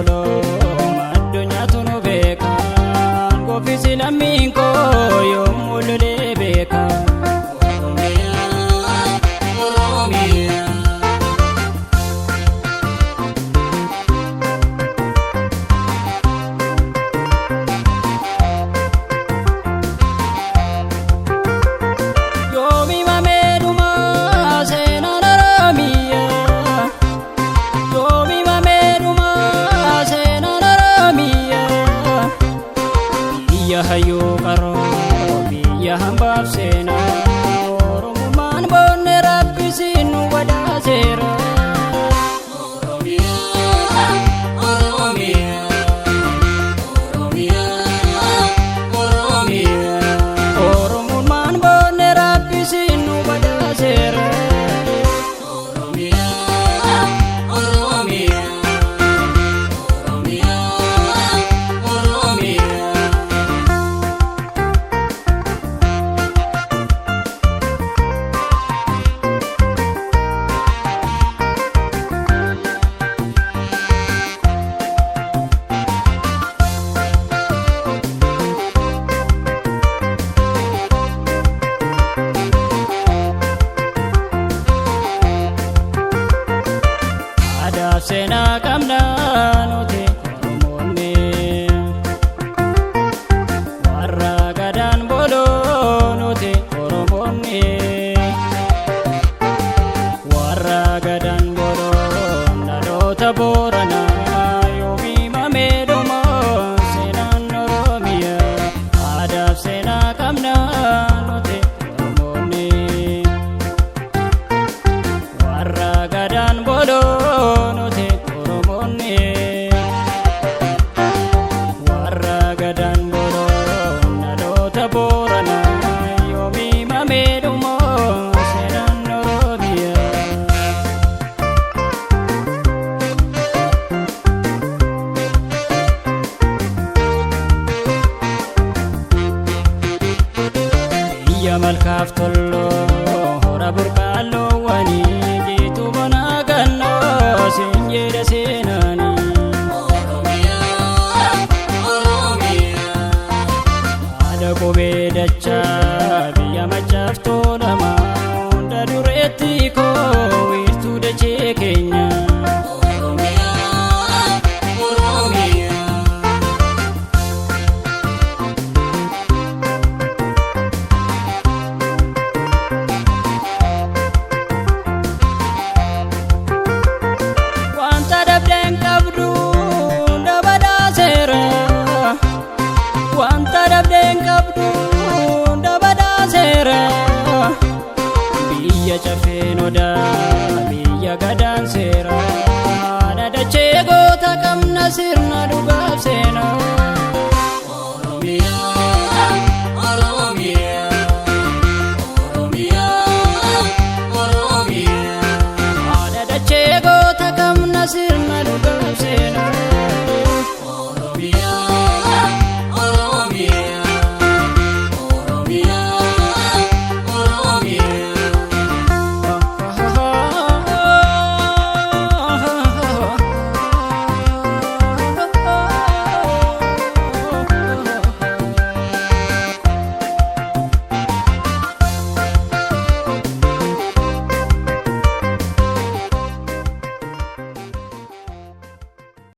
toloo addunyaatu nu beeka. Goofisi lammiin koo yommuu lolee beeka. Oromiyaa, Oromiyaa. Yoomi mamee dhumaa seenaan Oromiyaa. Yoomi mamee dhumaa seenaan Oromiyaa. Biyya hayyuu qaroo biyya hambaaf seenaa. Oromummaan boonne rabbisiin nu badhaaseera. Oromiyaa, Oromiyaa. Oromiyaa, Oromiyaa. Oromummaan boonne rabbisiin nu badhaaseera. Oromiyaa, Oromiyaa. Oromiyaa, Oromiyaa. Aadaa fi seenaa qabna nuti Oromoonni. Warra gadaan booloo nuti Oromoonni. Warra gadaan booloo dhaloota Booranaa yoomii mamee dhumaa seenaan Oromiyaa. Aadaa fi seenaa qabna nuti Oromoonni. Warra gadaan booloo nuti Oromoonni. Warra gadaan booloo dhaloota Booranaa yoomii mamee dhumaa seenaan Oromiyaa. Biyya malkaaf tolloo hora burqaalloowwanii jiituu bonaa gannoo siin jedha seenaanii. Oromiyaa, Oromiyaa. Haadha qubee dachaa biyya machaaf tolamaa hunda dureetti koo wiirtuu dachee keenya. Oromiyaa, Oromiyaa. Wanta dabdeen qabdu hunda badhaaseera. Wanta dabdeen qabdu hunda badhaaseera. Biyya cafeen odaa biyya gadaa.